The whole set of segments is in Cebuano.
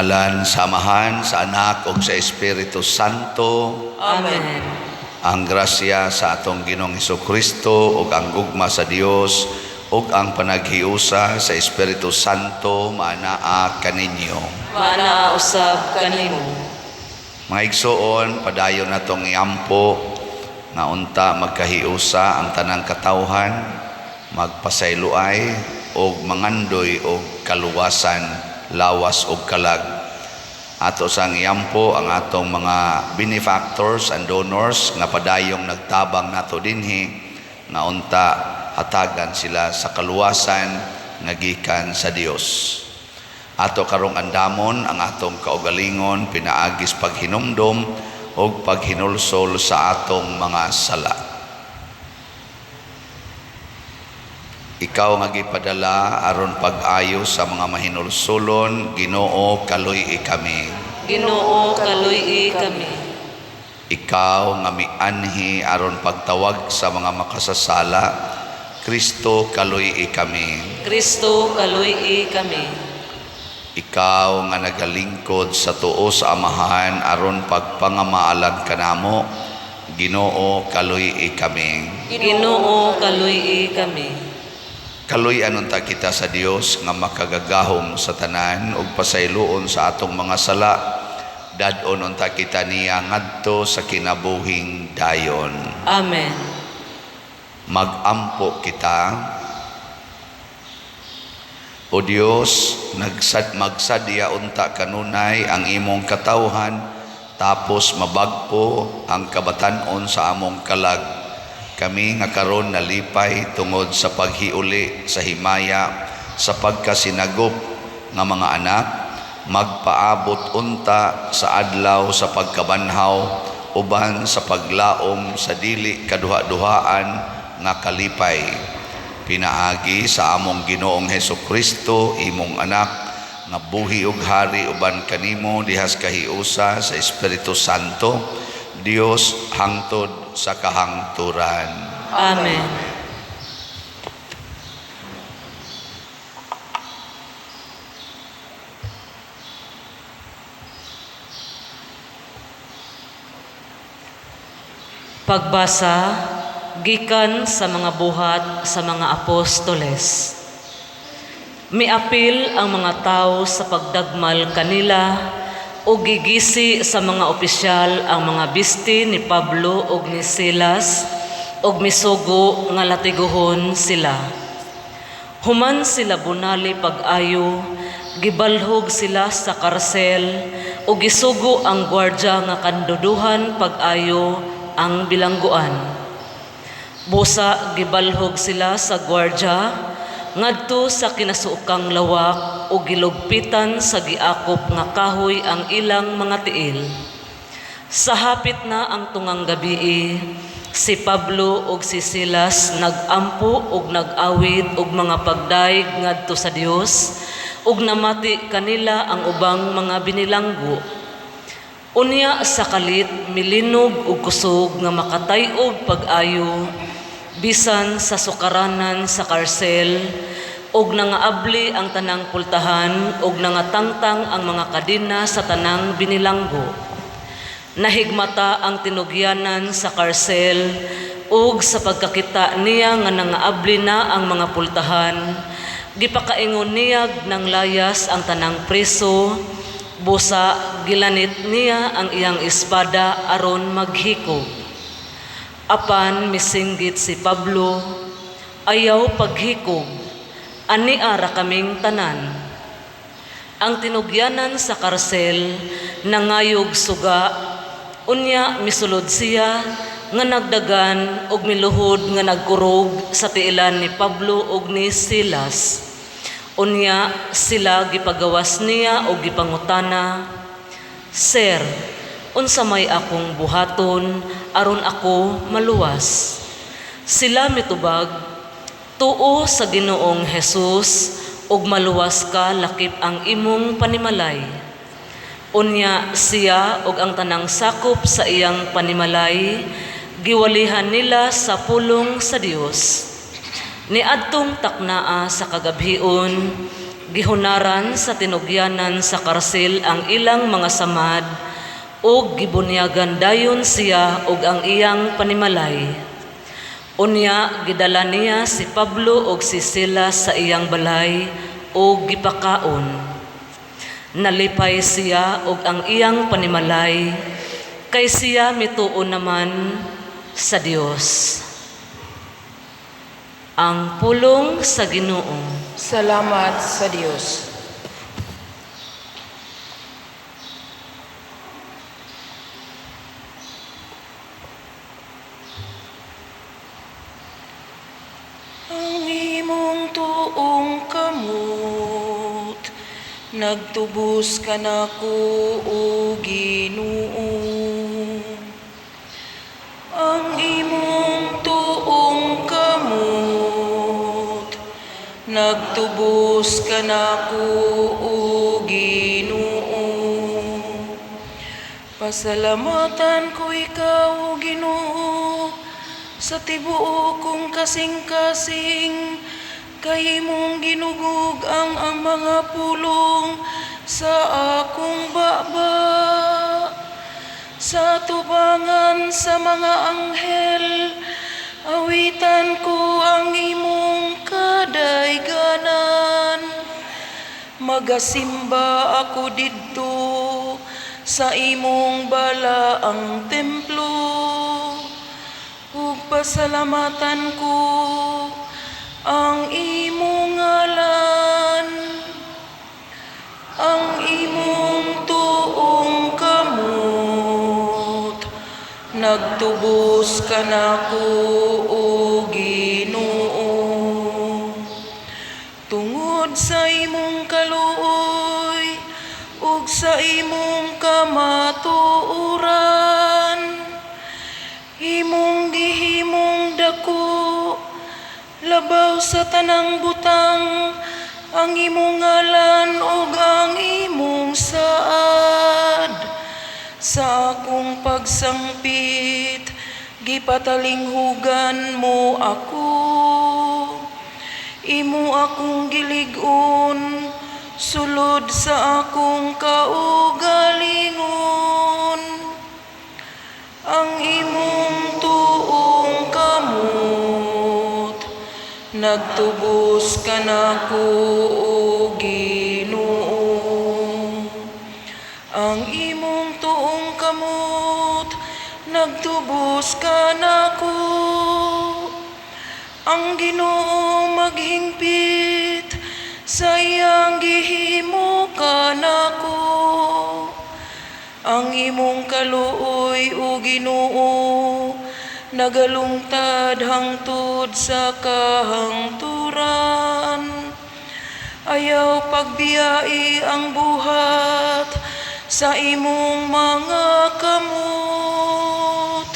Sa ngalan sa Amahan, sa Anak ug sa Espiritu Santo. Amen. Ang grasya sa atong Ginoong Kristo ug ang gugma sa Dios ug ang panaghiusa sa Espiritu Santo maanaa kaninyo. Maanaa usab kanimo. Mga igsoon, padayon natong iampo nga unta magkahiusa ang tanang katawhan, magpasayloay og mangandoy og kaluwasan, lawas og kalag. Ato sang iampo ang atong mga benefactors and donors nga padayong nagtabang nato dinhi nga unta hatagan sila sa kaluwasan nga gikan sa Dios. Ato karong andamon ang atong kaugalingon pinaagis paghinumdom ug paghinulsol sa atong mga sala. Ikaw nga gipadala aron pag-ayo sa mga mahinulsulon, Ginoo, kaluy-i kami. Ginoo, kaluy-i kami. Ikaw nga mianhi aron pagtawag sa mga makasasala, Kristo, kaluy-i kami. Kristo, kaluy-i kami. Ikaw nga nagalingkod sa tuo sa Amahan aron pagpangamaalan kanamo, Ginoo, kaluy-i kami. Ginoo, kaluy-i kami. Kaluy-an unta kita sa Dios nga makagagahom sa tanan ug pasayloon sa atong mga sala. Dad-on unta kita niya ngadto sa kinabuhing dayon. Amen. Magampo kita. O Dios, magsadya unta kanunay ang imong katawhan, tapos mabagpo ang kabatan-on sa among kalag. Kami nga karon nalipay tungod sa paghiuli sa himaya sa pagkasinagop nga mga anak, magpaabot unta sa adlaw sa pagkabanhaw uban sa paglaom sa dili kaduha-duhaan nga kalipay. Pinaagi sa among Ginoong Hesus Kristo, imong anak, nga buhi ug hari uban kanimo dihas kahiusa sa Espiritu Santo, Dios hangtod sa kahangturan. Amen. Pagbasa gikan sa mga buhat sa mga apostoles. Miapil ang mga tao sa pagdagmal kanila ug gigisi sa mga opisyal ang mga bisti ni Pablo ug ni Silas ug misugo nga latiguhon sila. Human sila bunali pag-ayo, gibalhog sila sa karsel ug gisugo ang gwardya nga kanduduhan pag-ayo ang bilangguan. Busa gibalhog sila sa gwardya ngadto sa kinasuokang lawak ug gilugpitan sa giakop nga kahoy ang ilang mga tiil. Sa hapit na ang tungang gabii, si Pablo ug si Silas nagampo ug nag-awit og mga pagdayeg ngadto sa Dios ug namati kanila ang ubang mga binilanggo. Unya sa kalit milinog og kusog nga makatay-og pag-ayo bisan sa sukaranan sa karsel, og nangaabli ang tanang pultahan og nangatangtang ang mga kadena sa tanang binilanggo. Nahigmata ang tinugyanan sa karsel ug sa pagkakita niya nga nangaabli na ang mga pultahan, gipakaingon niya ng layas ang tanang preso, busa gilanit niya ang iyang espada aron maghikog. Apan misinggit si Pablo, ayaw paghikog, ani ara kaming tanan. Ang tinugyanan sa karsel nangayog suga, unya misulod siya nga nagdagan og miluhod nga nagkurog sa tiilan ni Pablo og ni Silas. Unya sila gipagawas niya og gipangutana, Sir, unsa may akong buhaton aron ako maluwas? Sila mitubag, tuo sa Ginoong Hesus ug maluwas ka lakip ang imong panimalay. Unya siya ug ang tanang sakop sa iyang panimalay giwalihan nila sa pulong sa Dios. Niadtong taknaa sa kagabhion, Gihunaran sa tinugyanan sa karsel ang ilang mga samad ug gibunyagan dayon siya ug ang iyang panimalay. Unya gidala niya si Pablo ug si Silas sa iyang balay ug gipakaon. Nalipay siya ug ang iyang panimalay kay siya mituo naman sa Dios. Ang pulong sa Ginoo. Salamat sa Dios. Ang imong tuong kamot nagtubos kanako, o Ginoo. Ang imong tuong kamot nagtubos kanako, o Ginoo. Pasalamatan ko ikaw, o Ginoo, sa tibuok kong kasing-kasing, kay imong ginugog ang mga pulong sa akong baba. Sa tubangan sa mga anghel, awitan ko ang imong kadayganan. Magasimba ako didto sa imong balaang templo. Ug pasalamatan ko ang imong ngalan, ang imong tuong kamot nagtubos kanako, o Ginoo. Tungod sa imong kaluoy ug sa imong kamatuoran, imong gihimong dako labaw sa tanang butang ang imong ngalan ug ang imong saad. Sa akong pagsangpit, gipatalinghugan mo ako. Imo akong gilig-on, sulod sa akong kaugalingon. Ang imong tuong kamot nagtubos kanako, o Ginoo. Ang imong tuong kamot nagtubos kanako. Ang Ginoo maghingpit sa iyang gihimo kanako. Ang imong kaluoy, o Ginoo, nagalungtad hangtod sa kahangturan. Ayaw pagbiyai ang buhat sa imong mga kamot.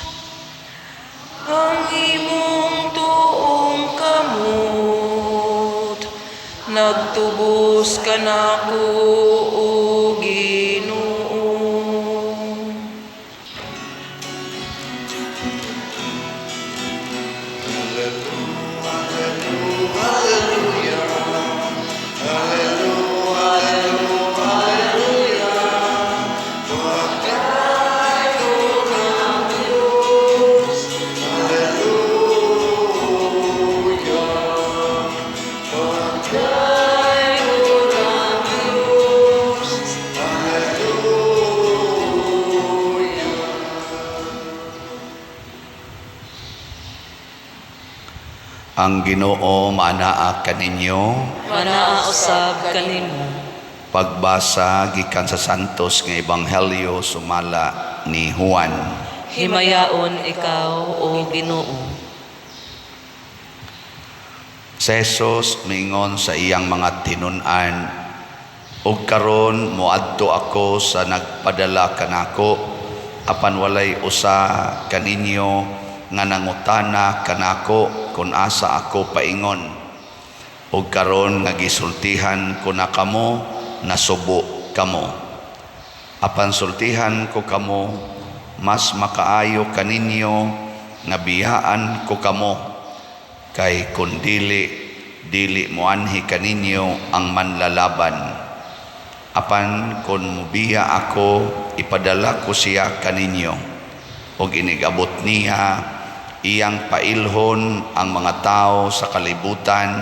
Ang imong tuong kamot nagtubos kanako, o Ginoo. Ang Ginoo maanaa kaninyo. Manaa usab kanimo. Pagbasa gikan sa Santos nga Ebanghelyo sumala ni Juan. Himayaon ikaw, o Ginoo. Si Jesus miingon sa iyang mga tinun-an, "Og karon moadto ako sa nagpadala kanako, apan walay usa kaninyo nga nangutana kanako kung asa ako paingon. Og karon nga gisultihan ko na kamo, nasubo kamo. Apan sultihan ko kamo, mas makaayo kaninyo nga biyaan ko kamo, kay kun dili dili moanhi kaninyo ang manlalaban. Apan kon mubiya ako, ipadala ko siya kaninyo. Ug inigabot niya, iyang pailhon ang mga tao sa kalibutan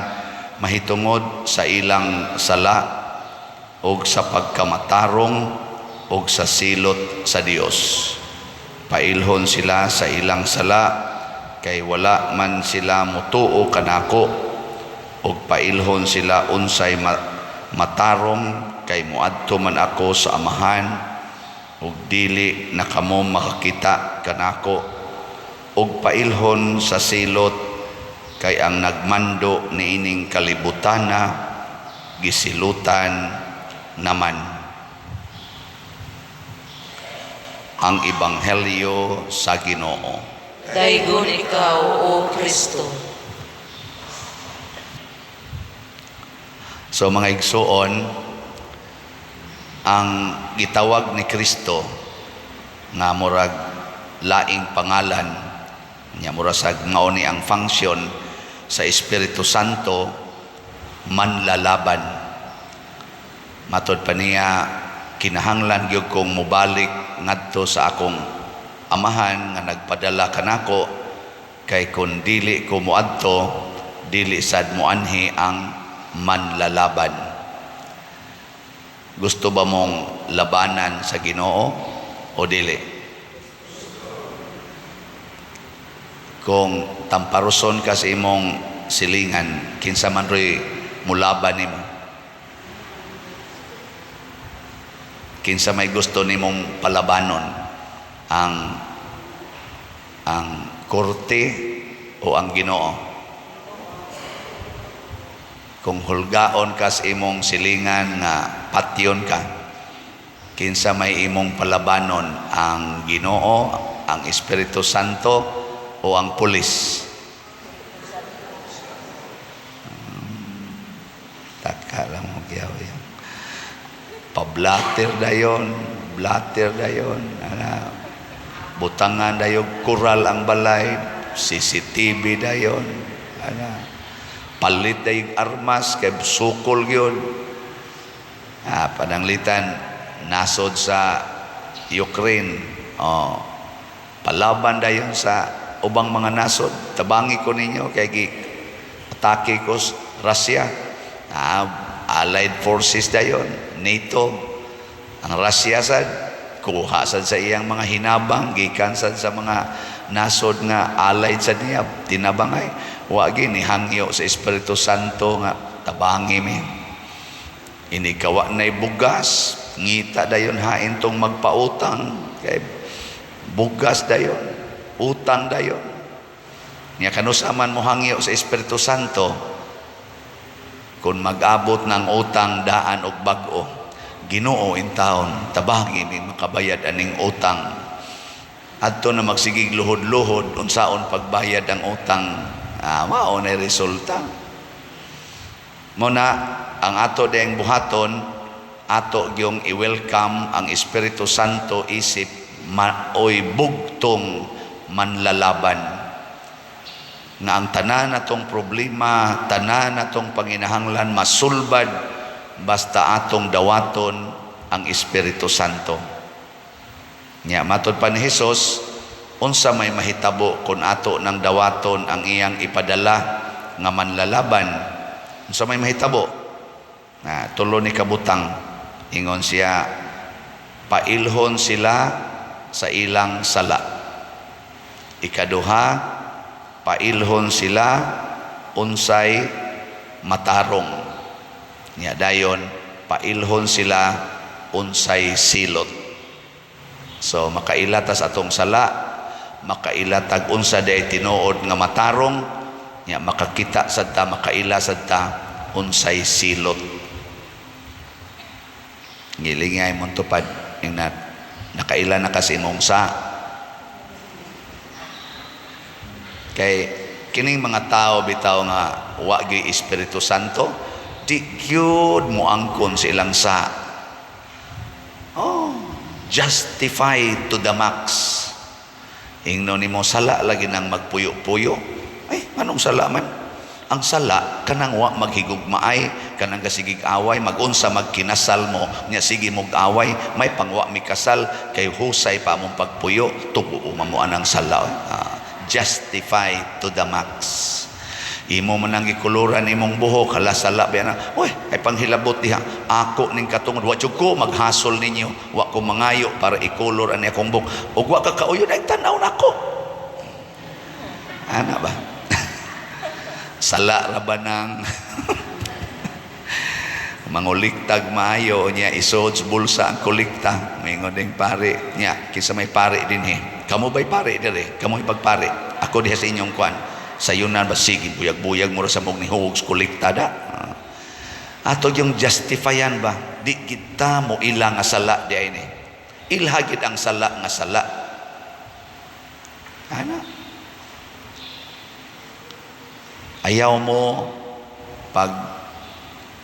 mahitungod sa ilang sala ug sa pagkamatarong ug sa silot sa Dios. Pailhon sila sa ilang sala kay wala man sila mutuo kanako, ug pailhon sila unsay matarong kay moadto man ako sa Amahan ug dili na kamo makakita kanako, ug pailhon sa silot kay ang nagmando niining kalibutana gisilutan naman. Ang Ebanghelyo sa Ginoo. Daygon ikaw, O Kristo. So mga igsuon, ang gitawag ni Kristo nga murag laing pangalan niya, mura sa mao ni ang function sa Espiritu Santo, manlalaban. Matod pa niya, kinahanglan gyud kong mobalik ngadto sa akong Amahan nga nagpadala kanako, kay kun dili ko moadto, dili sad moanhi ang manlalaban. Gusto ba mong labanan sa Ginoo o dili? Kung tamparuson ka sa imong silingan, kinsa man ro'y mulaban nimo? Kinsa may gusto nimong palabanon? Ang korte o ang Ginoo? Kung hulgaon ka sa imong silingan nga patyon ka, kinsa may imong palabanon? Ang Ginoo, ang Espiritu Santo o ang pulis? Taka lang mo kiyaw yan. Pablater dayon, blater dayon, ana, butangan dayon, kural ang balay, CCTV dayon, ana, palit dayon armas kay sukol gyud. Pananglitan nasod sa Ukraine, oh, palaban dayon sa ubang mga nasod. Tabangi ko ninyo kay gi atake ko Russia. Allied forces dayon, NATO. Ang Russia sad kuha sad sa iyang mga hinabang gikan sad sa mga nasod nga allied sad niya, tinabangay. Wa gi ni hangyo sa Espiritu Santo nga tabangi mi. Inikawa na'y bugas, ngita dayon hain tong magpautang kay bugas dayon, utang dayon. Nya kanusa man mo hangyo sa Espiritu Santo, kung mag-abot ng utang daan og bag-o, Ginoo in taon, tabangi mi makabayad aning utang. Adto na magsigig luhod-luhod unsaon pagbayad ang utang, mao na resulta. Mo na ang ato dayang buhaton, ato gyung i-welcome ang Espiritu Santo isip maoy bugtong manlalaban. Nga ang tanan natong problema, tanan natong panginahanglan masulbad basta atong dawaton ang Espiritu Santo. Nya matod pa ni Hesus, unsa may mahitabo kun ato nang dawaton ang iyang ipadala nga manlalaban? Unsa may mahitabo? Na tulo ni kabutang. Ingon siya, pailhon sila sa ilang sala. Ikaduha, pailhon sila unsay matarong. Nya dayon, pailhon sila unsay silot. So makaila tas atong sala, makaila tag unsa day tinuod nga matarong, nya makakita sad ta, makaila sad ta unsay silot. Ngilingay mong tupad ing nakaila na kasi imong sa. Kay kining mga tao bitaw nga wa gyud Espiritu Santo, di gyud moangkon sa ilang sa. Oh, justify to the max. Ingno nimo sala lagi nang magpuyo-puyo. Ay, anong sala man? Ang sala kanang wa maghigugmaay, kanang gasigig away, magunsa magkinasal mo, nya sige mog away, may pangwa mi kasal kay husay pa among pagpuyo, tugo mo anang sala. Justify to the max. Imo man ang gikuluran imong buhok, hala, sala ba na? Uy, ay panghilabot diha. Ako ning katungod, wa jud ko maghasol ninyo, wa ko mangayo para ikulor ani akong buhok. Ug wa ka kauyon ay tan-aw nako. Ana ba? Sala ra ba nang manguliktag maayo niya, isod sa bulsa ang kolekta? Mingon ding pare niya, kinsa may pare dinhi? Kamo bay pare dire? Kamo pagpare ako diha sa inyong kwan sayunan ba? Sige, buyag-buyag mo ra sa mong nihugog sa kolekta da. Ato yung justifyan ba, di kita mo ila nga sala di ay ni ilha gid ang sala nga sala ana. Ayaw mo pag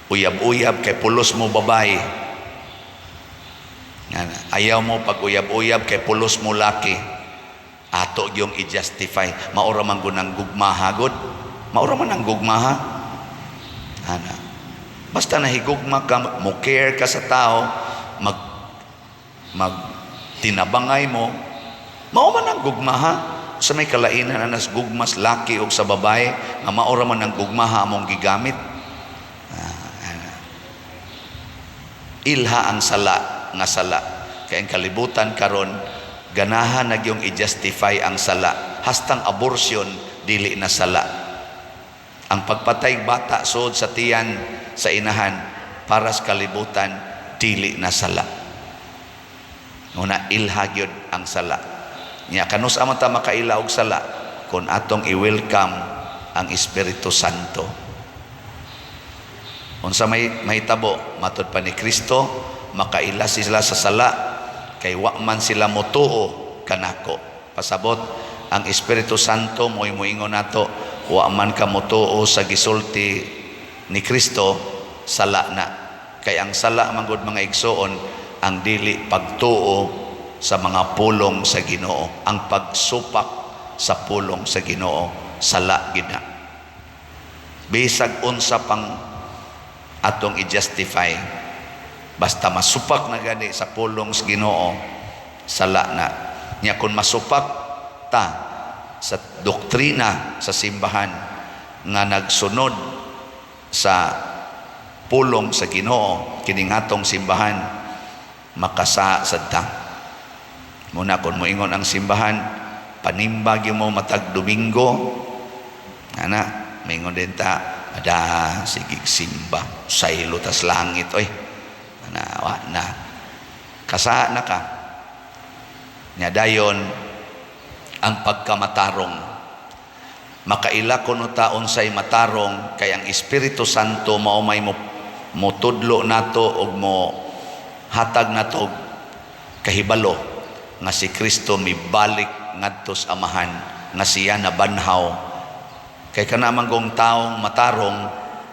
uyab-uyab kay pulos mo babae. Ana. Ayaw mo pag uyab-uyab kay pulos mo laki. Ato yung i-justify. Maura man gunang gugmaha god. Maura man ang gugmaha. Ana. Basta nahigugma ka, mo care ka sa tao, mag mag tinabangay mo, mao man ang gugmaha. Sa may kalainan anas gugmas laki og sa babae nga maura man ang gugmaha among gigamit. Ana. Ilha ang sala nga sala. Kay ang kalibutan karon ganahan na yung i-justify ang sala. Hastang abortion dili na sala. Ang pagpatay bata sud sa tiyan sa inahan para sa kalibutan dili na sala. Una ilha gyud ang sala. Nya kanus man ta makaila og sala kun atong i-welcome ang Espiritu Santo. Unsa may mahitabo matud pa ni Kristo, makaila sila sa sala kay wa man sila motuo kanako. Pasabot ang Espiritu Santo mo'y moingon nato, wa man ka motuo sa gisulti ni Kristo, sala na. Kay ang sala man gud, mga igsoon, ang dili pagtuo sa mga pulong sa Ginoo, ang pagsupak sa pulong sa Ginoo, sala gid na. Bisag unsa pang atong i-justify, basta masupak na gani sa pulong sa Ginoo, sala na. Nya kung masupak ta sa doktrina sa simbahan nga nagsunod sa pulong sa Ginoo, kining atong simbahan makasa sad ta. Muna kung moingon ang simbahan, panimba gyud mo matag Domingo, ana, maingon din ta, ada sige simba, saylo tas langit oy. Ana, wa na. Kasa na ka. Nya dayon ang pagkamatarong. Makaila kuno ta unsay matarong kay ang Espiritu Santo mao may mo motudlo nato og mo hatag nato og kahibalo nga si Kristo mibalik ngadto sa Amahan, nga siya nabanhaw. Kay kana man gong taong matarong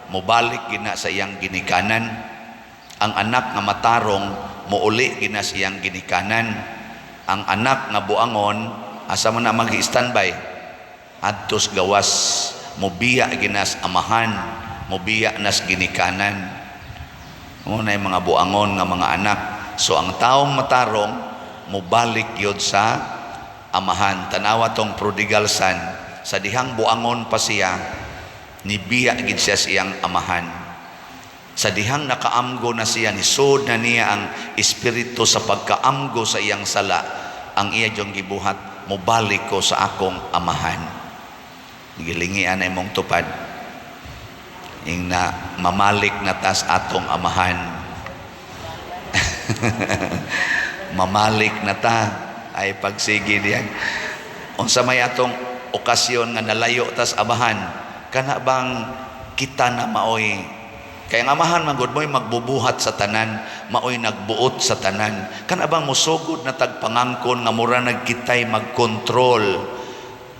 mobalik gina sa iyang ginikanan. Ang anak nga matarong mouli gina sa iyang ginikanan. Ang anak nga buangon, asa man na mag-standby? Adtos gawas, mobiya ginas amahan, mobiya nas ginikanan. Mo na yung mga buangon nga mga anak. So ang taong matarong mobalik yod sa amahan. Tanawa tong prodigal son, sa dihang buangon pa siya, nibiya gid siya sa iyang amahan. Sa dihang nakaamgo na siya, nisod na niya ang espiritu sa pagkaamgo sa iyang sala, ang iya diyong gibuhat, mobalik ko sa akong amahan. Gilingian na imong tupad. Ing na mamalik na tas atong amahan. Mamalik na ta ay pagsige diyan. Unsa may atong okasyon nga nalayo tas amahan, kana bang kita na maoy kay ang amahan man gud mo'y magbubuhat sa tanan, maoy nagbuot sa tanan. Kana bang mosugod na tagpangangkon nga mura nagkitay magkontrol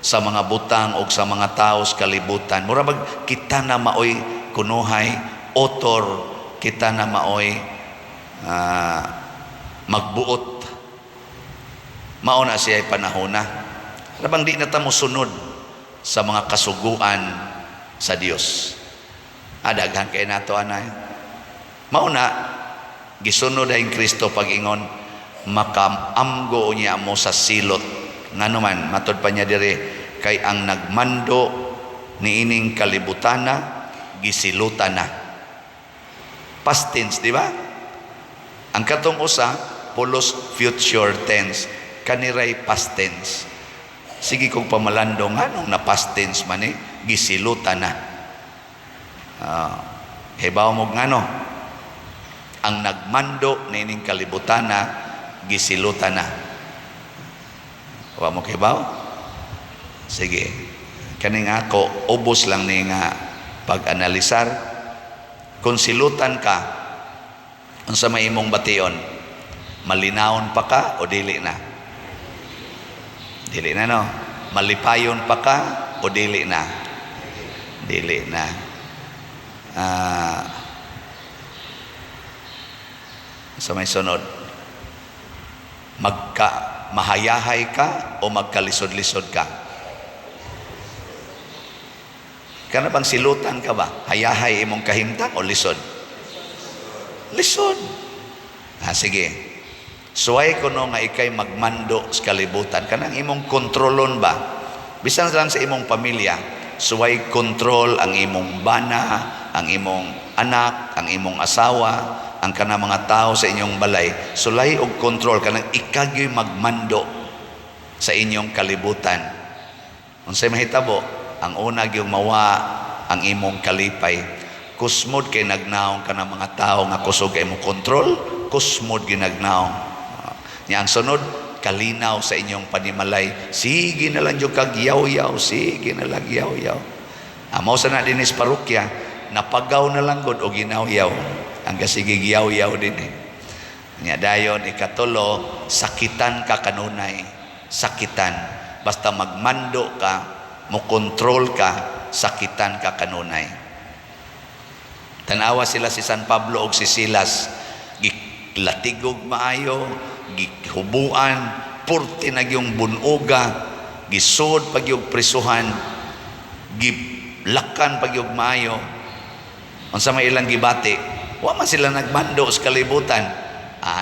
sa mga butang o sa mga tao sa kalibutan? Mura bag kita na maoy kunuhay author, kita na maoy magbuot. Mao na siya panahona. Rabang di na ta mosunod sa mga kasuguan sa Dios. Daghan kay nato anay. Mauna gisunod ang Kristo pag-ingon makaamgo niya mo sa silot. Ngano man matod pa niya dire, kay ang nagmando niining kalibutana gisilutan na. Past tense, di ba? Ang katong usa pulos future tense, kaniray past tense. Sige kong pamalandong, anong na past tense man eh? Gisilutan na. Hibaw mo ngano? Ang nagmando niining kalibutana gisilutan na. Wa mo kibaw? Sige. Kaning ako, ubos lang ni nga pag-analisar. Kung silutan ka, unsa may imong bation? Malinawon pa ka o dili na? Dili na, no? Malipayon pa ka o dili na? Dili na. Sa may sunod, magka mahayahay ka o magkalisod-lisod ka? Kana bang silutan ka ba? Hayahay imong kahimtang o lisod? Lisod. Sige. Suway kuno nga ikay magmando sa kalibutan. Kanang imong kontrolon ba? Bisan lang sa imong pamilya, suway kontrol ang imong bana, ang imong anak, ang imong asawa, ang kanang mga tao sa inyong balay. Sulay og kontrol kanang ikagyo'y magmando sa inyong kalibutan. Unsay mahitabo? Ang una gyud mawa ang imong kalipay. Kusmod kay nagnaong ka ng mga tao nga kusog kay mo kontrol, kusmod ginagnaong. Nya ang sunod, kalinaw sa inyong panimalay. Sige na lang jud kag yaw-yaw, sige na lang yaw-yaw. Amo sa na dinis parokya, napagaw na lang gud og ginaw-yaw. Ang kasige yaw-yaw din eh. Nya dayon ikatulo, sakitan ka kanunay. Sakitan. Basta magmando ka, mo kontrol ka, sakitan ka kanunay. Tanawa sila si San Pablo og si Silas, gilatigog maayo, gihubuan, purti na gyung bunuga, gisod pag yung prisuhan, gilakan pag yung maayo. Unsa may ilang gibati, wa man sila nagmando sa kalibutan.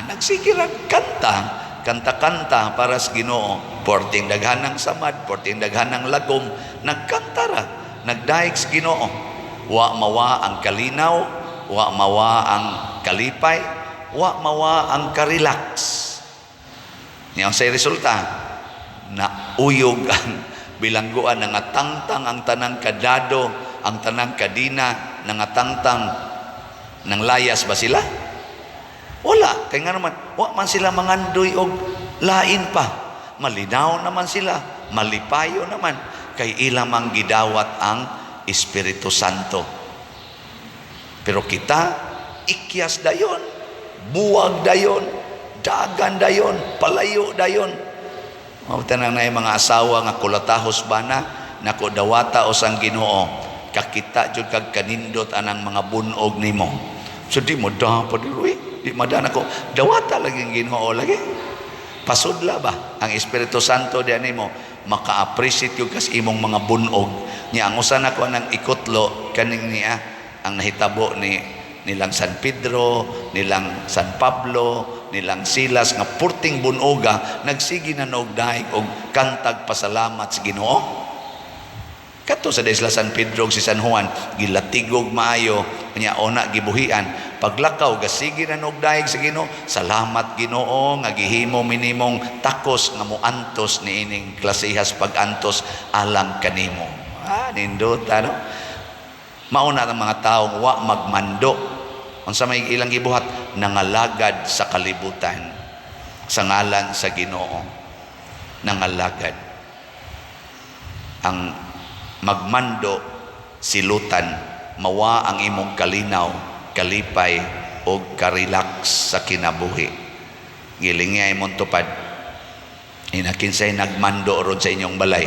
Nagsige ra kanta, kanta-kanta para sa Ginoo. Porting daghan ng samad, porting daghan ng lagom, nagkanta ra, nagdaig sa Ginoo. Wa mawa ang kalinaw, wa mawa ang kalipay, wa mawa ang karelax. Niya ang say resulta, nauyog ang bilangguan, nangatangtang ang tanang kadado, ang tanang kadina, nangatangtang ng layas ba sila? Wala. Kaya nga naman, wa man sila mangandoy og lain pa. Malinaw naman sila, malipayo naman, kay ila mang gidawat ang Espiritu Santo. Pero kita, ikyas dayon, buwag dayon, dagan dayon, palayo dayon. Mao tanang na mga asawa nga kulatahos bana, nako dawata o sang Ginoo, kakita jud kag kanindot anang mga bunog nimo. So di mo dapat uy, di madana ko dawata lagi ang Ginoo lagi. Pasudla ba ang Espiritu Santo diyan nimo, maka-appreciate yung kas imong mga bunog. Nya ang usa nako anang ikutlo kaning niya ang nahitabo ni nilang San Pedro, nilang San Pablo, nilang Silas nga purting bunoga nagsige na og daig og kantag pasalamat sa Ginoo. Kato sa sila San Pedro ug si San Juan gilatigog maayo, nya ona gibuhian. Paglakaw gasige na og daig sa Ginoo, salamat Ginoo nga gihimo minimong takos nga moantos niining klasehas pag-antos alang kanimo. Nindot ano? Mauna ang mga taong wa magmando. Unsa may ilang gibuhat? Nangalagad sa kalibutan sa ngalan sa Ginoo. Nangalagad. Ang magmando silutan, mawa ang imong kalinaw, kalipay og karelax sa kinabuhi. Gilingi imong tupad. Ina kinsay nagmando ron sa inyong balay.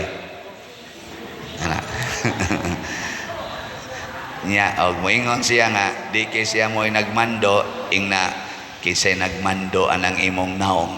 Ana. Nya og moingon siya nga di kay siya mo'y nagmando, ingna kinsay nagmando anang imong naong.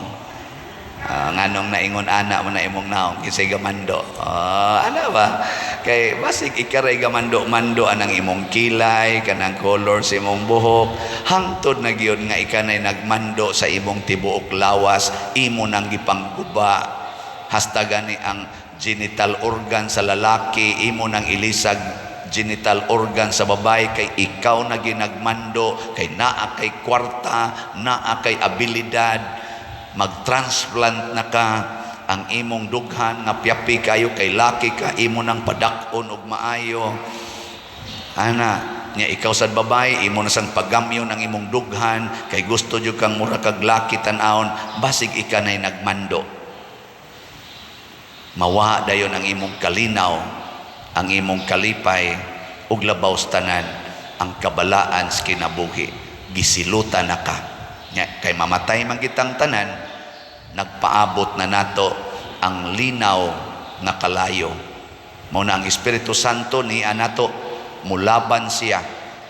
Ah, nganong naingon ana mo na imong naong, kinsay gamando? Ah, ana ba? Kay basig ikaray gamando-mando anang imong kilay, kanang color sa imong buhok, hangtod na gyud nga ikanay nagmando sa imong tibuok lawas, imo nang gipangguba. Hasta gani ang genital organ sa lalaki, imo nang ilisag genital organ sa babae kay ikaw na ginagmando, kay naa kay kwarta, naa kay abilidad, mag-transplant na ka ang imong dughan nga piyapi kayo kay laki ka, imo nang padak-on og maayo ana. Nya ikaw sad babae, imo na sang pagamyon ang imong dughan kay gusto jud kang mura kag laki tan-awon. Basig ika nay nagmando, mawa dayon ang imong kalinaw, ang imong kalipay, ug labaw sa tanan ang kabalaan sa kinabuhi. Gisilutan na ka. Nya, kay mamatay man kitang tanan, nagpaabot na nato ang linaw nga kalayo. Mao na ang Espiritu Santo ni anato mulaban siya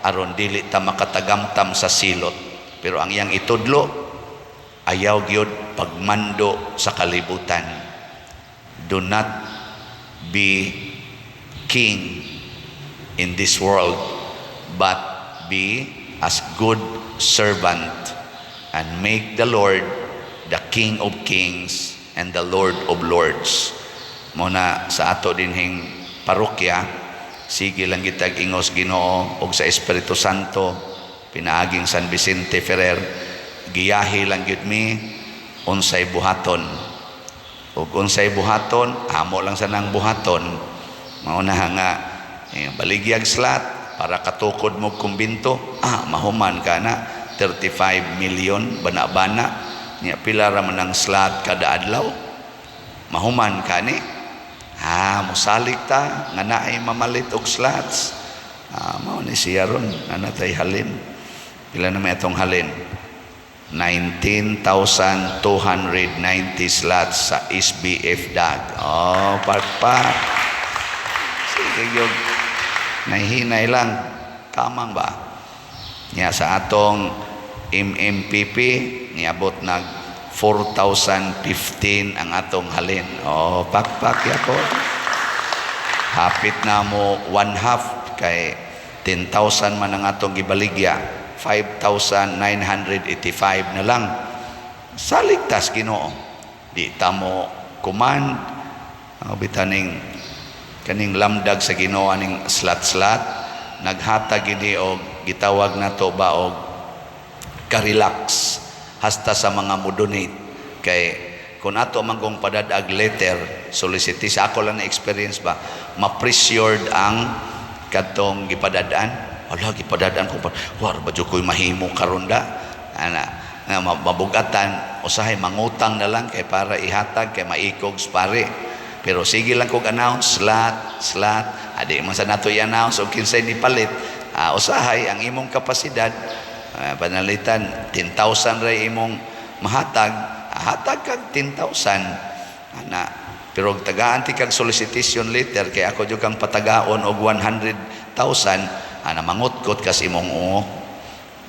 aron dili ta makatagamtam sa silot. Pero ang iyang itudlo, ayaw gyud pagmando sa kalibutan. Do not be king in this world, but be as good servant and make the Lord the King of Kings and the Lord of Lords. Mao na sa ato dinhing parokya, sige lang gitag ingos Ginoo og sa Espiritu Santo pinaaging San Vicente Ferrer, giyahi lang gyud mi unsay buhaton. Ug unsay buhaton, amo lang sa nang buhaton. Mao na nga baligyag slot para katukod mo kumbinto, mahuman ka na 35 million bana-bana. Nya pila ra man ang slot kada adlaw, mahuman ka ni. Musalig ta nga naay mamalit og slots. Mao ni siya ron ana tay halin. Pila na may atong halin? 19,290 slots sa SBF DAG. Oh, pakpak. Sige gyud. Nahihinay lang. Kamang ba? Nya sa atong MMPP, niabot nag 4,015 ang atong halin. Oh, pakpak yako. Hapit na mo one half kay 10,000 man ang atong gibaligya. 5,985 na lang. Saligtas Ginoo. Di ta mo command. Bitaning kaning lamdag sa Ginoo aning slat-slat, naghatag gini og gitawag nato ba og ka-relax hasta sa mga mo-donate, kay kung ato man kong padadag letter solicitation, ako lang na experience ba, ma-pressured ang kadtong gipadadaan. Ala, gipadadaan ko pa, war ba jud ko'y mahimo karon da ana nga mabugatan, usahay mangutang na lang kay para ihatag kay maikog sa pare. Pero sige lang kog announce slot slot, adi man sa nato i-announce og kinsay ni palit. Usahay ang imong kapasidad, panalitan 10,000 ray imong mahatag, hatag kag 10,000 ana. Pero og tagaan ti kag solicitation letter kay ako jud kang patagaon og 100,000 ana, mangutkot kas imong oo.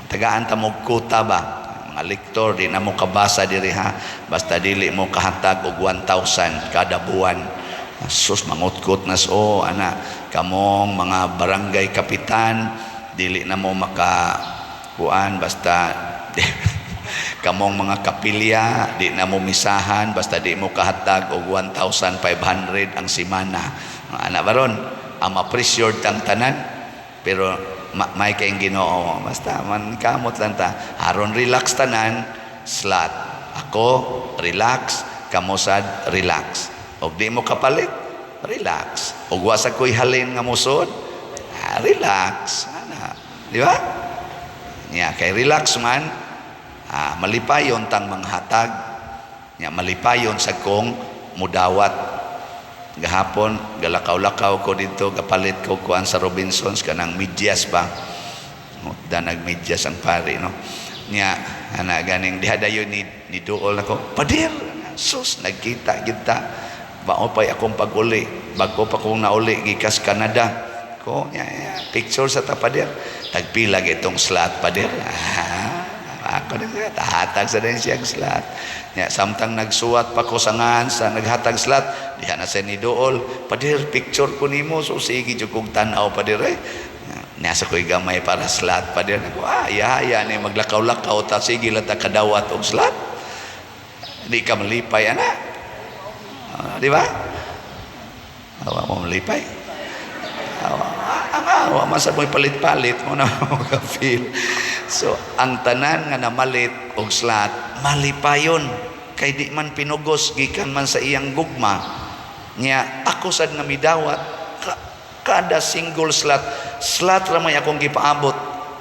Tagaan ta mo quota ba, mga lektor, di na mo kabasa diri ha, basta dili mo kahatag og 1,000 kada buwan. Sus, mangutkot na so ana. Kamong mga barangay kapitan, dili na mo maka kuan, basta kamong mga kapilya, di na mo misahan basta di mo kahatag og 1,500 ang simana. Ana baron ang ma-pressured tang tanan. Pero may kayong Ginoo, basta man kamot lang ta aron relax tanan slot. Ako relax, kamo sad relax. Og di mo kapalit, relax. Og wa sa ko'y halin nga musod, relax ana, di ba? Nya kay relax man, malipayon tang manghatag. Nya malipayon sa kong mudawat. Gahapon galakaw-lakaw ko dito, gapalit ko kuan sa Robinsons, kanang medyas ba. Da nagmedyas ang pare, no. Nya ana ganing diha dayon ni duol nako, "Pader, sus, nagkita kita. Bao pay akong pag-uli, bago pa kong nauli gikas Canada." Ko nya, nya, picture sa ta, pader. "Tagpila itong slot, pader?" Ako na siya, tahatag sa din siyang slot. Nya, samtang nagsuwat pa ko sa ngan, sa naghatag slot, diha na siya ni Dool. Pader, picture ko nimo. So, sige, jud kong tanaw, pader eh. Nasa ko'y gamay para slot, pader. Ako, ya, ni maglakaw-lakaw, ta sige lang ta kadawat og slot. Di ka malipay, ana. Di ba? Awa mo malipay. Awa, ang awa man sa mo'y palit-palit mo na mo ka-feel. So, ang tanan nga namalit og slot, malipayon. Kay di man pinugos, gikan man sa iyang gugma. Nya, ako sad nga midawat, kada single slot, slot ra may akong gipaabot.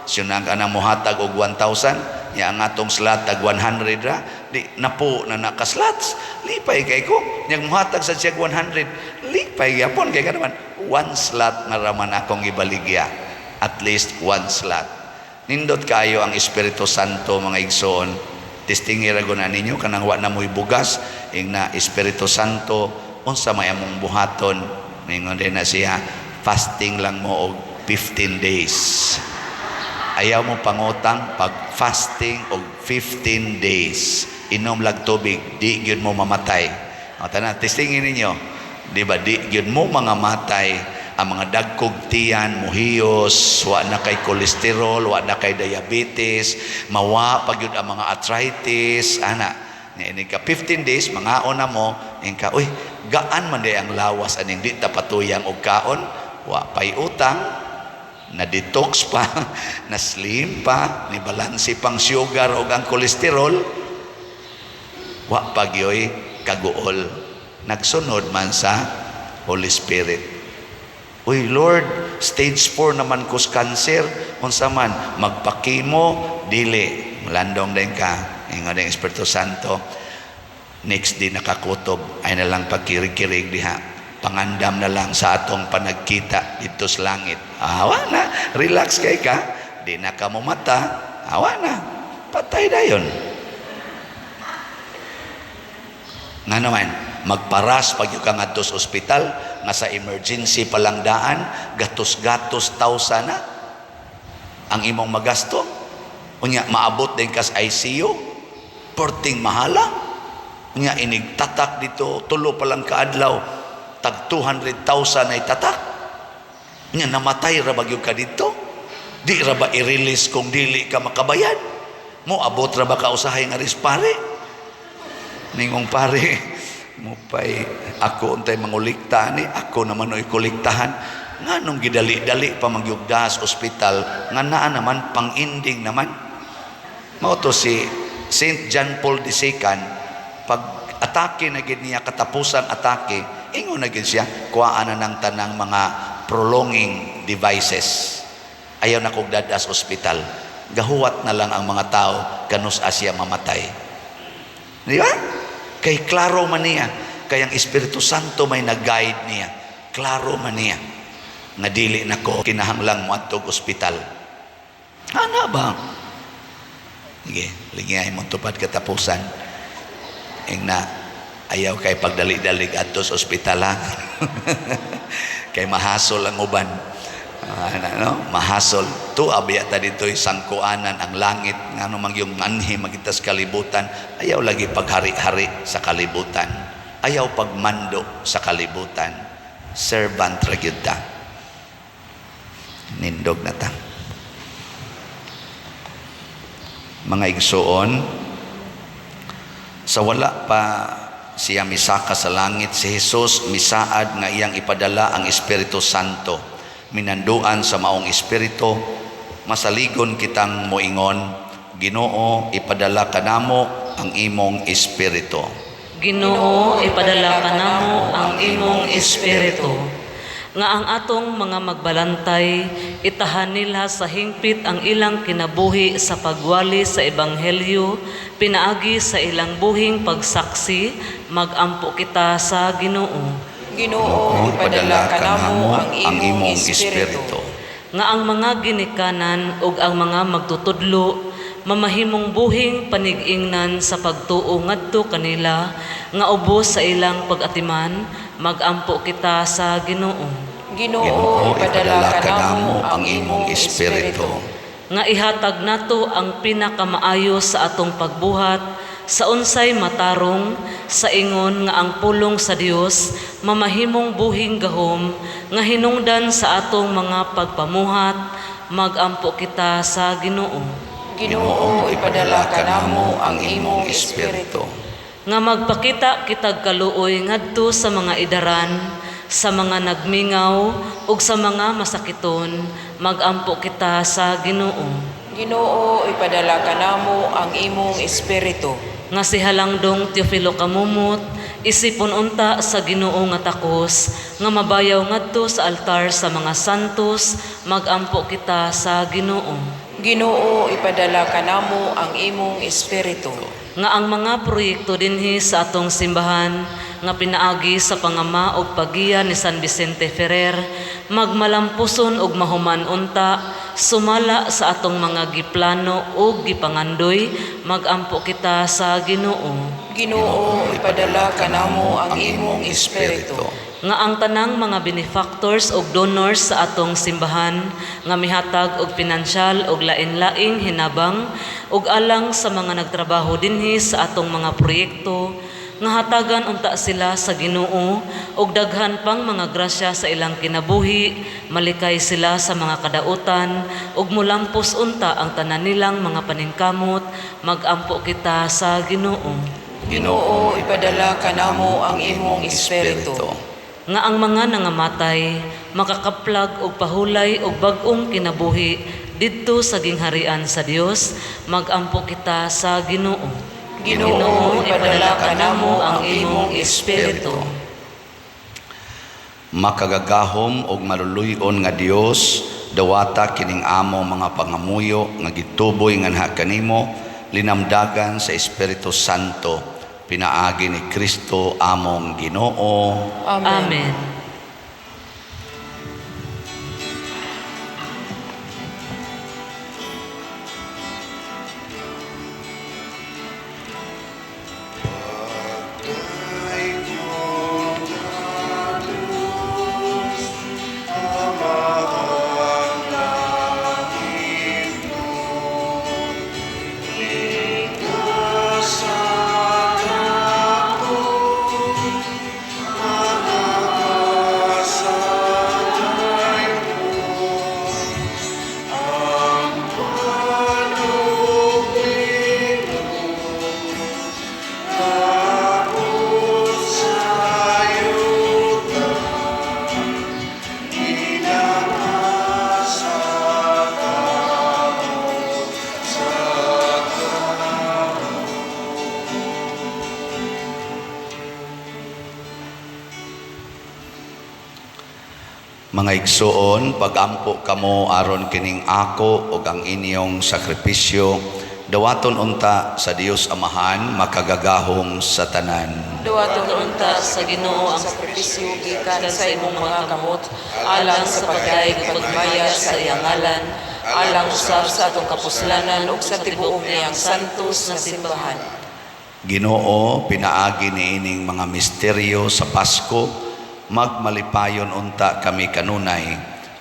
Siya ang mohatag og 1,000, nya ang atong slot tag 100 ra, di napo na naka-slots. Lipay kay ko, nya mohatag sa siya 100, lipay gyapon kay naman one slot na raman akong ibaligya. At least one slot. Nindot kayo ang Espiritu Santo, mga igsoon. Testingi ra na ninyo kanang wa na mo'y bugas, ing na Espiritu Santo, unsa may among buhaton? Ningon din na siya, fasting lang mo og 15 days. Ayaw mo pangutang, pag fasting og 15 days. Inom lag tubig, di gyud mo mamatay. O tanan, testingin ninyo. Di ba, di gyud mo mga matay ang mga dagkog tiyan, muhiyos, wa na kay kolesterol, wa na kay diabetes, mawa pa gyud ang mga arthritis, ana. Nga ini ka 15 days, mangaon na mo, ing ka, uy, gaan man day ang lawas aning di ta patuyang og kaon, wa pay utang, na detox pa, na slim pa, ni balanse pang sugar o ang kolesterol, wa pa gyoy kaguol. Nagsunod man sa Holy Spirit. Uy Lord, stage 4 naman ko sa cancer, unsa man magpa-chemo, dili. Mulandong din ka. Ingon din Espiritu Santo. Next day nakakutob, ay na lang pagkirig-kirig diha. Pangandam na lang sa atong panagkita dito sa langit. Awa na, relax kay ka. Di na ka mumata. Awa na, patay dayon. Nga naman, magparas pag yung ka ngadto sa ospital, nga sa emergency palang daan, gatos-gatos tawsa na ang imong magasto. Unya, maabot din kas ICU, perting mahala. Unya, inig tatak dito, tulo pa lang kaadlaw, tag 200,000 ay tatak. Unya, namatay ra ba gyud ka dito? Di ra ba i-release kung dili ka makabayad? Mo abot ra ba ka usahay nga ris pare? Ningong pare, mupay ako untay mangulikta ni, ako naman oy kolektahan. Nganong gidali-dali pa magyugdas ospital, nga naa naman pang-ending naman. Mao to si Saint John Paul II, pag atake na gid niya katapusan atake, ingon na gid siya, kuhaan na ng tanang mga prolonging devices. Ayaw na kog dadas ospital. Gahuwat na lang ang mga tao kanus siya mamatay. Di ba? Kay klaro man niya. Kay ang Espiritu Santo may nag-guide niya. Klaro man niya. Nga dili na ko kinahanglang moadtog ospital. Ana ba? Sige, ligay mo tupad katapusan. Ing na ayaw kay pagdali-dalig adto sa ospital ha. Kay mahasol ang uban. Ana, no? Mahasol. Tuwa biya ta dito'y sangkuanan ang langit ngano man yung anhi magitas kalibutan. Ayaw lagi paghari-hari sa kalibutan. Ayaw pagmando sa kalibutan. Servant ra gyud ta. Nindog na ta. Mga igsoon, sa wala pa siya misaka sa langit, si Jesus misaad nga iyang ipadala ang Espiritu Santo. Minanduan sa maong Espiritu, masaligon kitang moingon, Ginoo, ipadala kanamo ang imong Espiritu. Ginoo, ipadala kanamo ang imong Espiritu. Nga ang atong mga magbalantay, itahan nila sa hingpit ang ilang kinabuhi sa pagwali sa Ebanghelyo, pinaagi sa ilang buhing pagsaksi, magampo kita sa Ginoo. Ginoo, ipadala kanamo ang imong Espiritu. Nga ang mga ginikanan ug ang mga magtutudlo mamahimong buhing panig-ingnan sa pagtuo ngadto kanila nga ubos sa ilang pag-atiman, magampo kita sa Ginoo. Ginoo, ipadala kanamo ang imong Espiritu. Nga ihatag nato ang pinakamaayo sa atong pagbuhat sa unsay matarong, sa ingon nga ang pulong sa Dios mamahimong buhing gahom nga hinungdan sa atong mga pagpamuhat, magampo kita sa Ginoo. Ginoo, ipadala kanamo ang imong espiritu. Nga magpakita kitag kaluoy ngadto sa mga idaran, sa mga nagmingaw ug sa mga masakiton, magampo kita sa Ginoo. Ginoo, ipadala kanamo ang imong espiritu. Nga si Halangdong Teofilo Camomot isipon unta sa Ginoo nga takos nga mabayaw ngadto sa altar sa mga santos, magampo kita sa Ginoo. Ginoo, ipadala kanamo ang imong espiritu. Nga ang mga proyekto dinhi sa atong simbahan nga pinaagi sa pangama og paggiya ni San Vicente Ferrer magmalampuson og mahuman unta sumala sa atong mga giplano ug gipangandoy, magampo kita sa Ginoo. Ginoo, ipadala kanamo ang imong espiritu. Nga ang tanang mga benefactors ug donors sa atong simbahan nga mihatag og pinansyal og lain-laing hinabang ug alang sa mga nagtrabaho dinhi sa atong mga proyekto, nga hatagan unta sila sa Ginoo og daghan pang mga grasya sa ilang kinabuhi, malikay sila sa mga kadautan ug mulampos unta ang tanan nilang mga paningkamot, magampo kita sa Ginoo. Ginoo, ipadala kanamo ang imong espiritu. Nga ang mga nangamatay makakaplag og pahulay og bag-ong kinabuhi didto sa gingharian sa Dios, magampo kita sa Ginoo. Ginoo, ipadala kanamo ang imong espiritu. Makagagahom og maluluy-on nga Dios, dawata kining among mga pangamuyo nga gituboy nganha kanimo, linamdagan sa Espiritu Santo, pinaagi ni Kristo among Ginoo. Amen. Amen. Mga igsoon, pagampo kamo aron kining ako ug ang inyong sakripisyo, dawaton unta sa Dios Amahan makagagahom sa tanan. Duwaton unta sa Ginoo ang sakripisyo gikan sa imong mga kamot, alang sa pagdayeg ug pagmaya sa iyang ngalan, alang usab sa atong kapuslanan ug sa tibuok niyang santos nga simbahan. Ginoo, pinaagi niining mga misteryo sa Pasko, magmalipayon unta kami kanunay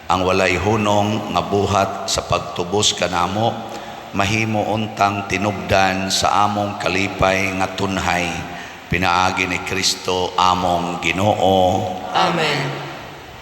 ang walay hunong nga buhat sa pagtubos kanamo, mahimo untang tinubdan sa among kalipay nga tunhay, pinaagi ni Kristo among Ginoo. Amen.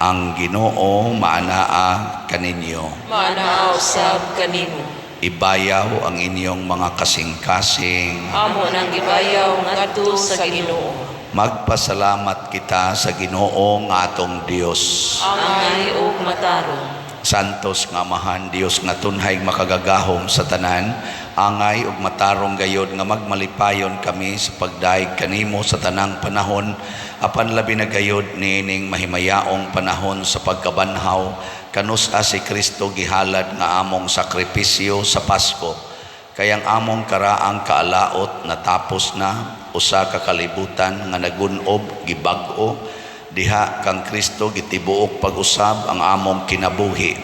Ang Ginoo maanaa kaninyo. Maanaa usab kanimo. Ibayaw ang inyong mga kasing-kasing. Amo nang gibayaw ngadto sa Ginoo. Magpasalamat kita sa Ginoo nga atong Dios. Angay ug matarong. Santos nga Amahan, Dios nga tunhay makagagahom sa tanan, angay ug matarong gayod nga magmalipayon kami sa pagdayeg kanimo sa tanang panahon, apan labi na gayod niining mahimayaong panahon sa pagkabanhaw, kanus-a si Kristo gihalad nga among sakripisyo sa Pasko. Kayang among karaang kaalaot natapos na, usa ka kalibutan nga nagunob gibag-o, diha kang Kristo gitibuok pag-usab ang among kinabuhi.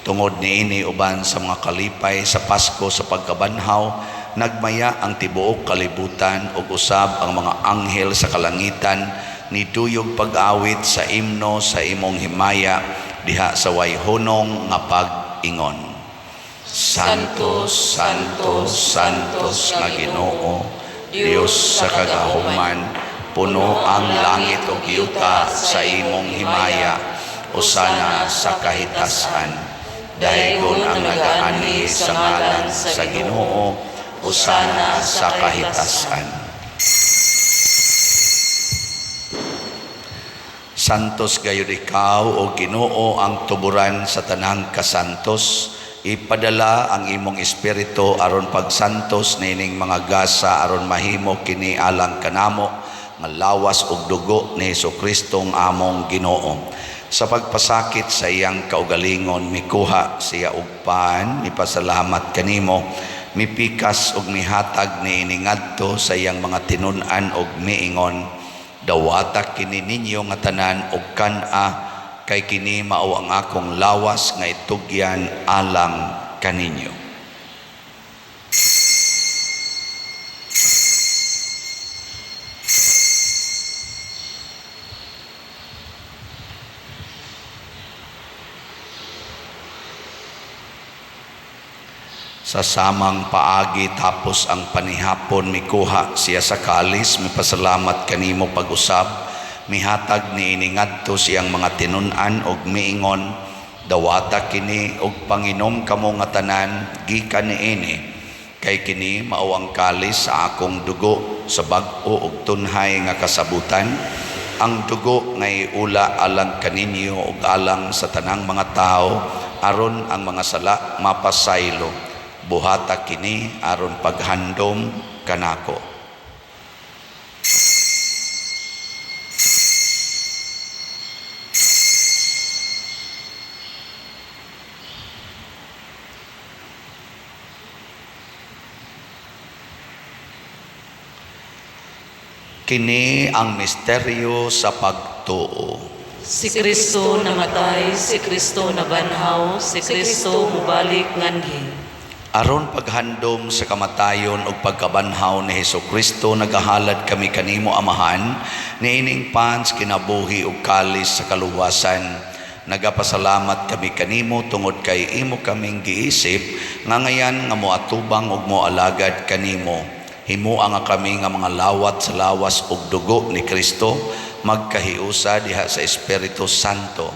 Tungod niini uban sa mga kalipay sa Pasko sa pagkabanhaw, nagmaya ang tibuok kalibutan ug usab ang mga anghel sa kalangitan niduyog pag-awit sa imno sa imong himaya diha sa way hunong nga pag-ingon. Santo, Santo, Santos nga Ginoo, Dios sa kagahuman, puno ang langit ug yuta sa imong himaya, usana sa kahitasan. Daygon ang nagaanhi sa ngalan sa Ginoo, usana sa kahitasan. Santos gayud ikaw o Ginoo, ang tuburan sa tanang kasantos. Ipadala ang imong espiritu aron pagsantos niining mga gasa aron mahimo kini alang kanamo nga lawas ug dugo ni Hesukristo nga among Ginoo. Sa pagpasakit sa iyang kaugalingon, mikuha siya og pan, mipasalamat kanimo, mipikas ug mihatag niini ngadto sa iyang mga tinun-an ug miingon: "Dawata kini ninyo nga tanan og kan-a, kay kini mao ang akong lawas nga itugyan alang kaninyo." Sa samang paagi, tapos ang panihapon, mikuha siya sa kalis, mipasalamat kanimo pag-usab, mihatag niini ngadto siyang mga tinun-an og miingon: "Dawata kini og panginom kamo nga tanan gikan niini, kay kini mao ang kalis sa akong dugo sa bag-o ug tunhay nga kasabutan, ang dugo nga iula alang kaninyo ug alang sa tanang mga tawo aron ang mga sala mapasaylo. Buhata kini aron paghandom kanako." Kini ang misteryo sa pagtuo. Si Kristo namatay, si Kristo nabanhaw, si Kristo mubalik nganhi. Aron paghandom sa kamatayon ug pagkabanhaw ni Hesukristo, nagahalad kami kanimo, Amahan, niining pans kinabuhi ug kalis sa kaluwasan. Nagapasalamat kami kanimo tungod kay imo kaming giisip nga ngayan nga moatubang ug moalagad kanimo. Himoa nga kami nga mga lawat sa lawas ug dugo ni Kristo magkahiusa diha sa Espiritu Santo.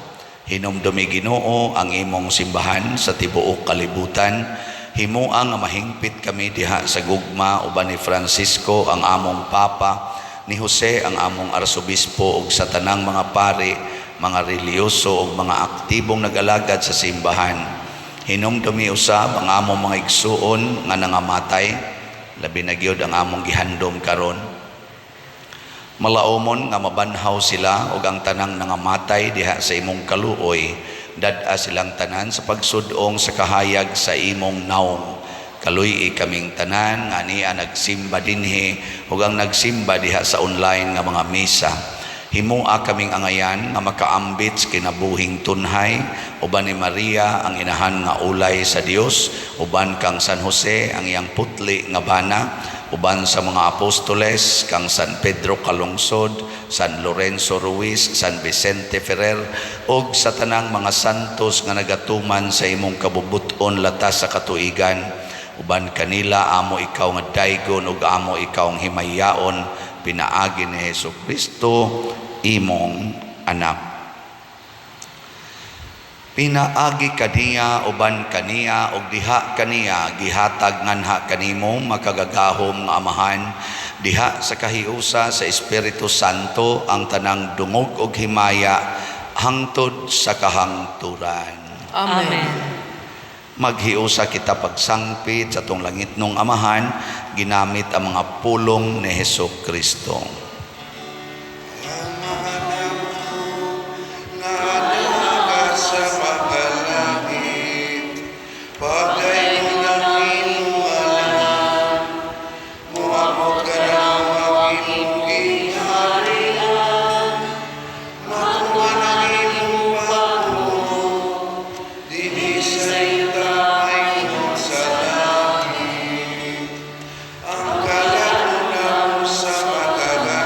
Hinumdumi, Ginoo, ang imong simbahan sa tibuok kalibutan. Himoa nga mahingpit kami diha sa gugma uban ni Francisco ang among Papa, ni Jose ang among Arsobispo ug sa tanang mga pari, mga relihiyoso ug mga aktibong nag-alagad sa simbahan. Hinumdumi usab ang among mga igsuon nga nangamatay, labi na gyud ang among gihandom karon. Malaumon nga mabanhaw sila ug ang tanang nangamatay diha sa imong kaluoy, dad-a silang tanan sa pagsudong sa kahayag sa imong naong. Kaluy-i kaming tanan nga ania nagsimba dinhi ug ang nagsimba diha sa online nga mga misa. Himoa kaming angayan nga makaambit sa kinabuhing tunhay uban ni Maria ang inahan nga ulay sa Dios, uban kang San Jose ang iyang putli nga bana, uban sa mga apostoles kang San Pedro Calungsod, San Lorenzo Ruiz, San Vicente Ferrer ug sa tanang mga santos nga nagatuman sa imong kabubut-on latas sa katuigan. Uban kanila amo ikaw nga daygon ug amo ikaw ang himayaon pinaagi ni Hesukristo imong anak. Pinaagi kaniya, uban kaniya ug diha kaniya, gihatag nganha kanimo, makagagahom nga Amahan, diha sa kahiusa sa Espiritu Santo ang tanang dungog ug himaya hangtod sa kahangturan. Amen. Amen. Maghiusa kita pagsangpit sa atong langitnong Amahan ginamit ang mga pulong ni Hesukristo. Nga naa sa mga langit, pagdaygon ang imong ngalan, moabot kanamo ang imong gingharian, matuman ang imong pagbuot, dinhi sa yuta ingon sa langit. Ang kalag namo sa matag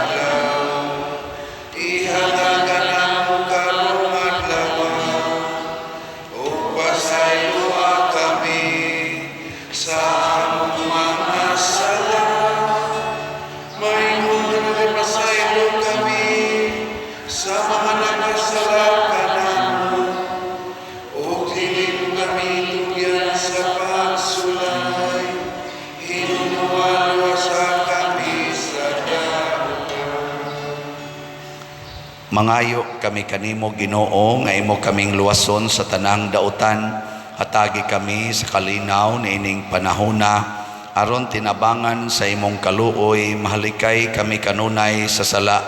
Mangayo kami kanimo, Ginoo, nga imo kaming luwason sa tanang dautan. Hatagi kami sa kalinaw niining panahona aron tinabangan sa imong kaluoy mahalikay kami kanunay sa sala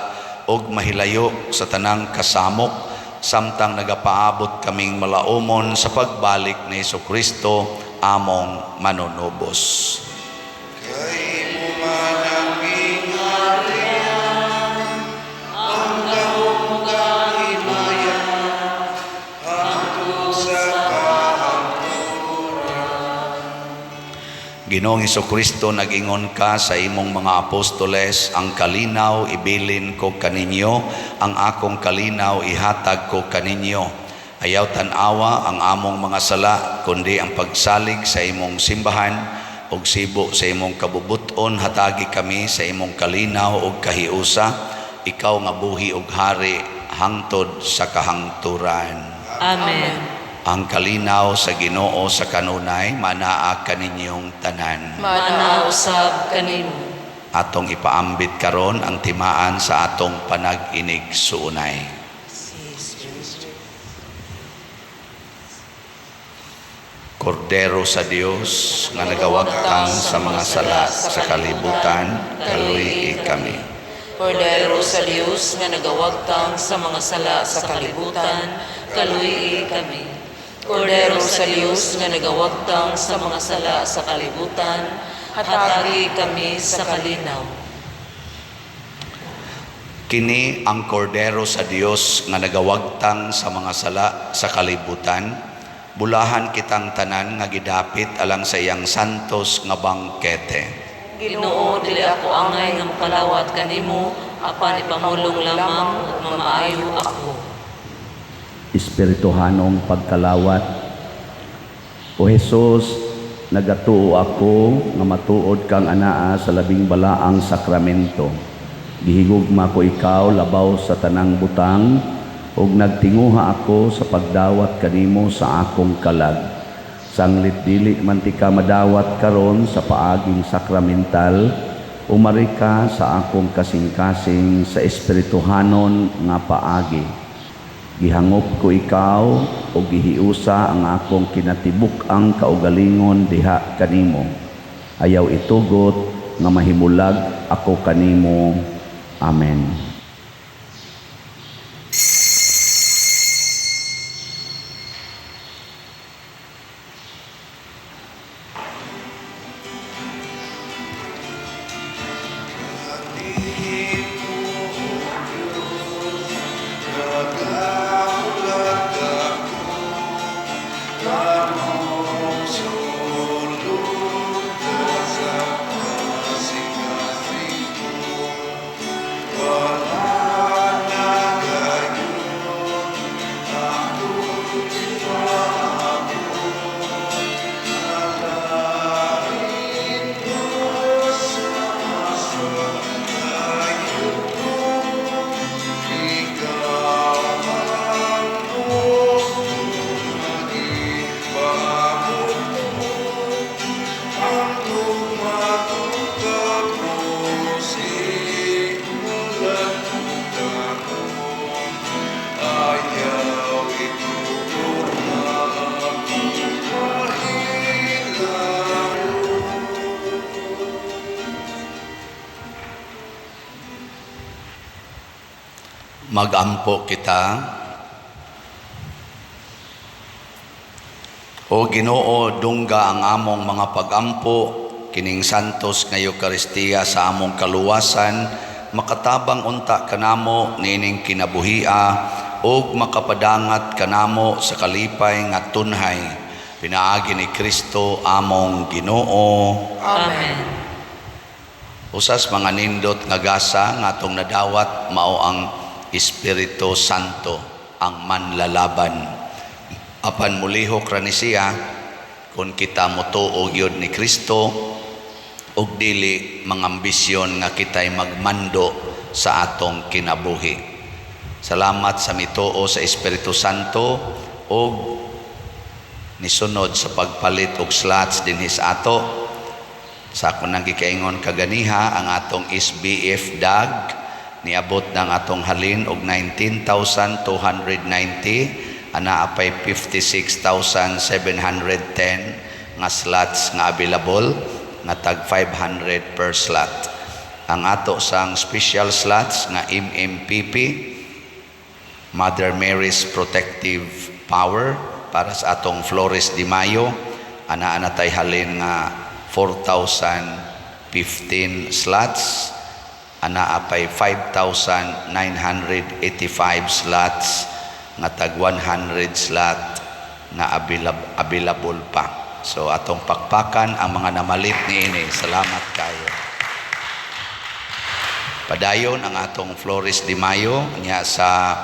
ug mahilayo sa tanang kasamok samtang nagapaabot kaming malaumon sa pagbalik ni Kristo among manunubos. Kay imo man ang gingharian, ang gahom ug ang himaya, hangtod sa kahangturan. Ginoong Kristo, nag-ingon ka sa imong mga apostoles, "Ang kalinaw ibilin ko kaninyo, ang akong kalinaw ihatag ko kaninyo." Ayaw tan-awa ang among mga sala, kundi ang pagsalig sa imong simbahan, ug sibo sa imong kabubuton, hatagi kami sa imong kalinaw ug kahiusa, ikaw nga buhi ug hari hangtod sa kahangturan. Amen. Ang kalinaw sa Ginoo sa kanunay manaa kaninyong tanan. Manaa usab kanimo. Atong ipaambit karon ang timaan sa atong panag-inig-suunay. Kordero sa Dios nga nagawagtang sa mga sala sa kalibutan, kaluy-i kami. Kordero sa Dios nga nagawagtang sa mga sala sa kalibutan, Kaluy-i kami. Kordero sa Dios nga nagawagtang sa mga sala sa kalibutan, Hatagi kami sa kalinaw. Kini ang kordero sa Dios nga nagawagtang sa mga sala sa kalibutan. Bulahan kitang tanan nga gidapit alang sa iyang santos nga bangkete. Ginoo, dili ako angay nga makalawat kanimo, apan ipamulong lamang ug mamaayo ako. Espirituhanong pagkalawat. O Hesus, nagatuo ako nga matuod kang anaa sa labing balaang sakramento. Gihigugma ko ikaw labaw sa tanang butang ug nagtinguha ako sa pagdawat kanimo sa akong kalag. Sanglit dili man tika madawat karon sa paaging sakramental, umari ka sa akong kasing-kasing sa espirituhanon nga paagi. Gihangop ko ikaw o gihiusa ang akong kinatibuk-ang kaugalingon diha kanimo. Ayaw itugot nga mahimulag ako kanimo. Amen. Nagahulat ako, among sulod ka sa kasing-kasing ko. Wala na gayon, ako'y paabot. Alain ko sa masalayo ko, ikaw ang nagipabot ang gugma ko kapos walang taon. Ayaw itugot na ako mahilayo. Magampo kita. O Ginoo, dungga ang among mga pagampo kining santos nga Eukaristiya sa among kaluwasan, makatabang unta kanamo niining kinabuhia ug makapadangat kanamo sa kalipay nga tunhay pinaagi ni Kristo among Ginoo. Amen. Usas mga nindot nga gasa nga atong nadawat mao ang Espiritu Santo, ang manlalaban. Apan mulihok ra ni siya kung kita motuo gyud ni Kristo ug dili mangambisyon nga kita'y magmando sa atong kinabuhi. Salamat sa mituo sa Espiritu Santo ug nisunod sa pagpalit og slots dinhi sa ato. Sa akong nang gikaingon kaganiha, ang atong SBF DAG Niabot ng atong halin og 19,290, anaa pay 56,710 nga slots nga available nga tag 500 per slot. Ang ato sang special slots nga MMPP, Mother Mary's Protective Power, para sa atong Flores de Mayo, anaa na tay halin nga 4,015 slots, anaa pay 5,985 slots nga tag 100 slot nga available pa. So atong pakpakan ang mga namalit niini. Salamat kayo. Padayon ang atong Flores de Mayo nya sa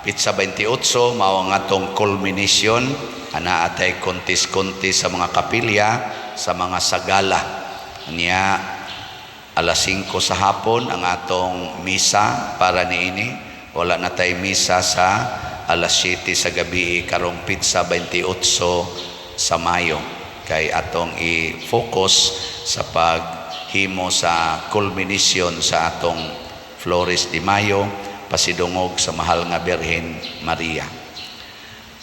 Petsa 28, mao ang atong culmination. Anaa tay kontis-kontis sa mga kapilya sa mga sagala. Nya alas 5 sa hapon ang atong misa para niini. Wala na tay misa sa alas 7 sa gabi karong petsa 28 sa Mayo kay atong i-focus sa paghimo sa culmination sa atong Flores de Mayo pasidungog sa Mahal nga Birhen Maria.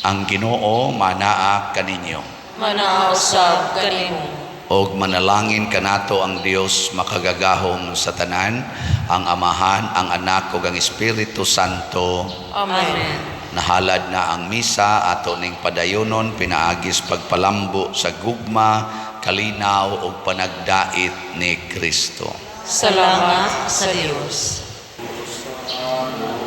Ang Ginoo manaa kaninyo. Manaa usab kanimo. Og manalangin kanato ang Dios makagagahom sa tanan, ang Amahan, ang Anak ug ang Espiritu Santo. Amen. Nahalad na ang misa, ato ning padayonon pinaagis pagpalambo sa gugma, kalinaw ug panagdait ni Kristo. Salamat sa Dios. Amen.